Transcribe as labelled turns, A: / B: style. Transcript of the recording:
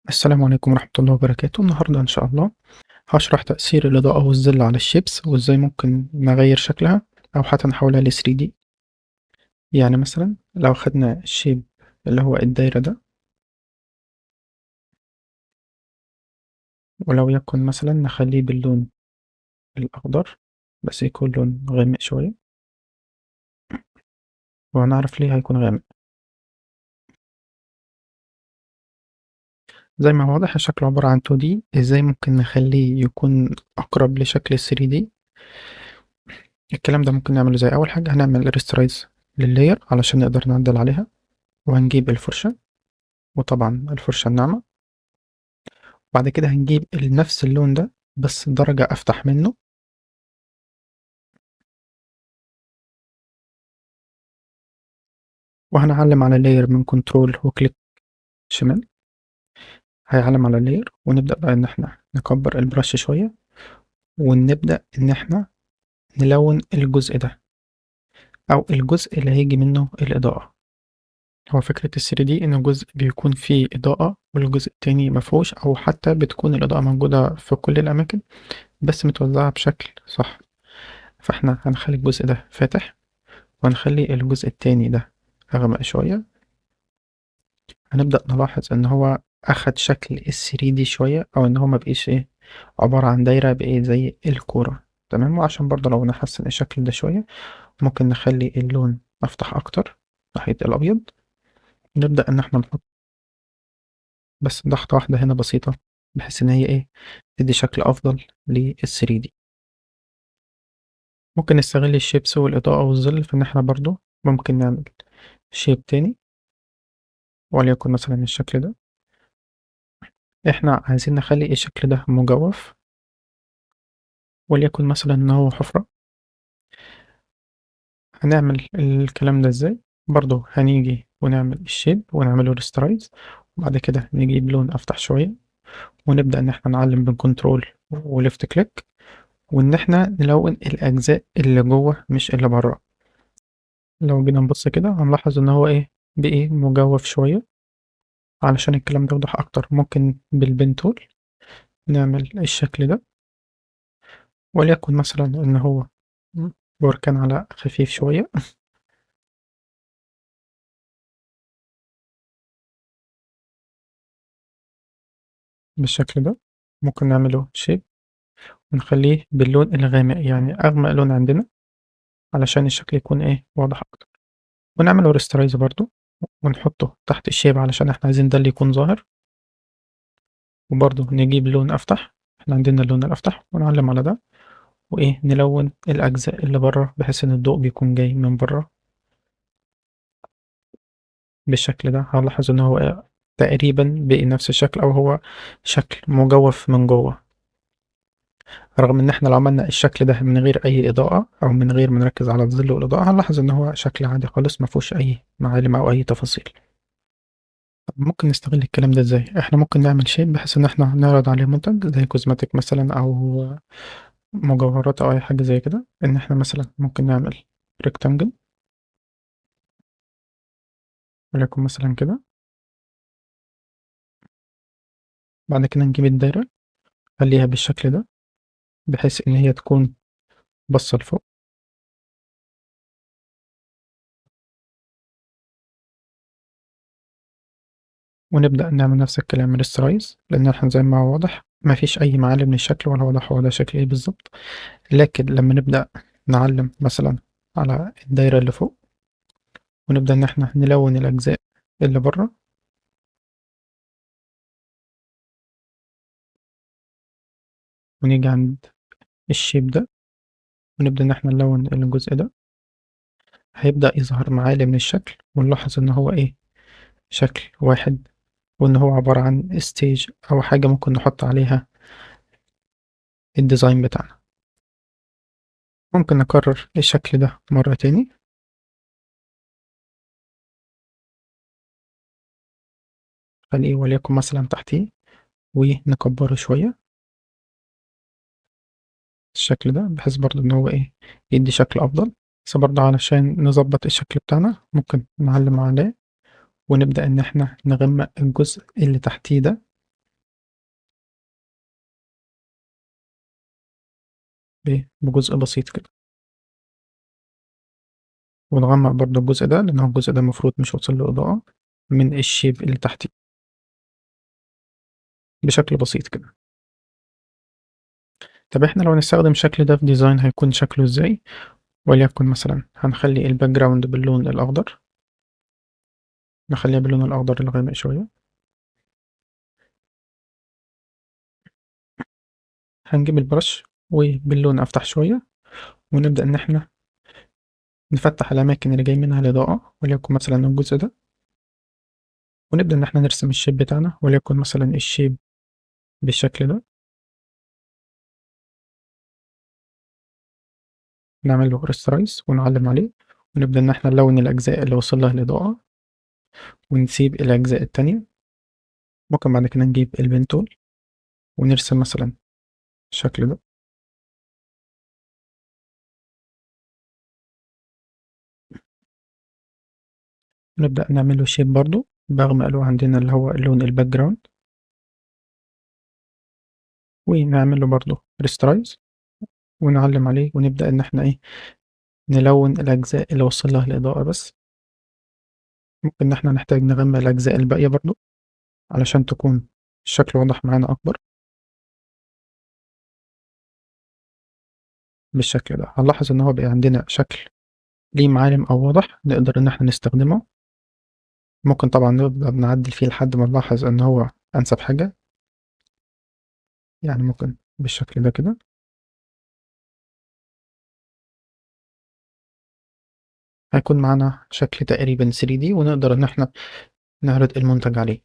A: السلام عليكم ورحمة الله وبركاته. النهاردة إن شاء الله هشرح تأثير الإضاءة والظل على ال shapes وإزاي ممكن نغير شكلها أو حتى نحولها ل 3D. يعني مثلا لو خدنا ال shape اللي هو الدايرة ده، ولو يكن مثلا نخليه باللون الأخضر بس يكون لون غامق شوية، وهنعرف ليه هيكون غامق. زي ما هو واضح الشكل عبارة عن 2D، ازاي ممكن نخليه يكون أقرب لشكل 3D؟ الكلام ده ممكن نعمله زي أول حاجة هنعمل rasterize لل layer علشان نقدر نعدل عليها، وهنجيب الفرشة وطبعا الفرشة الناعمة، بعد كده هنجيب نفس اللون ده بس درجة أفتح منه، وهنعلم على layer من control و click شمال هيعلم على ال layer، ونبدأ بقى إن احنا نكبر ال brush شوية ونبدأ إن احنا نلون الجزء ده أو الجزء اللي هيجي منه الإضاءة. هو فكرة ال 3D إن جزء بيكون فيه إضاءة والجزء التاني مفهوش، أو حتى بتكون الإضاءة موجودة في كل الأماكن بس متوزعة بشكل صح. فاحنا هنخلي الجزء ده فاتح وهنخلي الجزء التاني ده أغمق شوية. هنبدأ نلاحظ إن هو أخد شكل ال 3D شوية، أو إن هو مبقيش عبارة عن دايرة بإيه زي الكورة، تمام. وعشان برضه لو نحسن الشكل ده شوية ممكن نخلي اللون أفتح أكتر ناحية الأبيض، نبدأ إن احنا نحط بس ضغطة واحدة هنا بسيطة بحيث إن هي تدي شكل أفضل لل 3D. ممكن نستغل ال shapes والإضاءة والظل في إن احنا برضه ممكن نعمل shape تاني، وليكن مثلا الشكل ده. احنا عايزين نخلي الشكل ده مجوف، وليكن مثلا ان هو حفرة. هنعمل الكلام ده ازاي؟ برضو هنيجي ونعمل ال shape ونعمله rasterize، وبعد كده نجيب لون افتح شوية ونبدأ ان احنا نعلم بال control و left click، وان احنا نلون الاجزاء اللي جوه مش اللي بره. لو جينا نبص كده هنلاحظ ان هو بقي مجوف شوية. علشان الكلام ده يوضح اكتر ممكن بال pen tool نعمل الشكل ده، وليكن مثلا ان هو بركان على خفيف شوية. بالشكل ده ممكن نعمله shape ونخليه باللون الغامق، يعني اغمق لون عندنا علشان الشكل يكون واضح اكتر. ونعمله rasterize برضو ونحطه تحت ال shape علشان احنا عايزين ده اللي يكون ظاهر. وبرضو نجيب لون افتح، احنا عندنا اللون الافتح، ونعلم على ده نلون الاجزاء اللي بره بحيث ان الضوء بيكون جاي من بره بالشكل ده. هنلاحظ ان هو تقريبا بقي نفس الشكل، او هو شكل مجوف من جوه، رغم ان احنا لو عملنا الشكل ده من غير اي اضاءة او من غير ما نركز على الظل والاضاءة هنلاحظ ان هو شكل عادي خالص ما فيهوش اي معالم او اي تفاصيل. طب ممكن نستغل الكلام ده ازاي؟ احنا ممكن نعمل shape بحيث ان احنا نعرض عليه منتج زي cosmetic مثلا او مجوهرات او اي حاجة زي كده. ان احنا مثلا ممكن نعمل rectangle وليكن مثلا كده، بعد كده نجيب الدايرة نخليها بالشكل ده بحيث ان هي تكون باصة لفوق، ونبدأ نعمل نفس الكلام rasterize، لان احنا زي ما هو واضح ما فيش اي معالم للشكل ولا واضح هو ده شكل ايه بالظبط. لكن لما نبدأ نعلم مثلا على الدايرة اللي فوق ونبدأ ان احنا نلون الاجزاء اللي بره، ونيجي عند الشيب ده ونبدأ ان احنا نلون الجزء ده، هيبدأ يظهر معالم للشكل، ونلاحظ ان هو شكل واحد، وان هو عبارة عن stage او حاجة ممكن نحط عليها ال design بتاعنا. ممكن نكرر الشكل ده مرة تاني، خليه وليكن مثلا تحتيه ونكبره شوية الشكل ده بحيث برضو ان هو يدي شكل افضل. بس برضو علشان نظبط الشكل بتاعنا ممكن نعلم عليه ونبدأ ان احنا نغمق الجزء اللي تحتيه ده بجزء بسيط كده، ونغمق برضو الجزء ده لأن هو الجزء ده المفروض مش واصل له إضاءة من ال shape اللي تحتيه بشكل بسيط كده. طب احنا لو نستخدم الشكل ده في design هيكون شكله ازاي؟ وليكن مثلا هنخلي ال background باللون الأخضر، نخليها باللون الأخضر الغامق شوية. هنجيب ال brush وباللون أفتح شوية، ونبدأ إن احنا نفتح الأماكن اللي جاي منها الإضاءة، وليكن مثلا الجزء ده، ونبدأ إن احنا نرسم ال shape بتاعنا، وليكن مثلا ال shape بالشكل ده، نعمل له rasterize ونعلم عليه، ونبدأ إن احنا نلون الأجزاء اللي وصل لها الإضاءة ونسيب الأجزاء التانية. ممكن بعد كده نجيب ال pen tool ونرسم مثلا الشكل ده، نبدأ نعمل له shape برضو بغمق له عندنا اللي هو اللون ال background، ونعمل له برضو rasterize ونعلم عليه، ونبدأ إن احنا نلون الأجزاء اللي وصل لها الإضاءة بس. ممكن إن احنا نحتاج نغمق الأجزاء الباقية برضو علشان تكون الشكل واضح معانا أكبر بالشكل ده. هنلاحظ إن هو بقى عندنا شكل ليه معالم أو واضح نقدر إن احنا نستخدمه. ممكن طبعا نقدر نعدل فيه لحد ما نلاحظ إن هو أنسب حاجة، يعني ممكن بالشكل ده كده. هيكون معانا شكل تقريبا 3D ونقدر إن احنا نعرض المنتج عليه.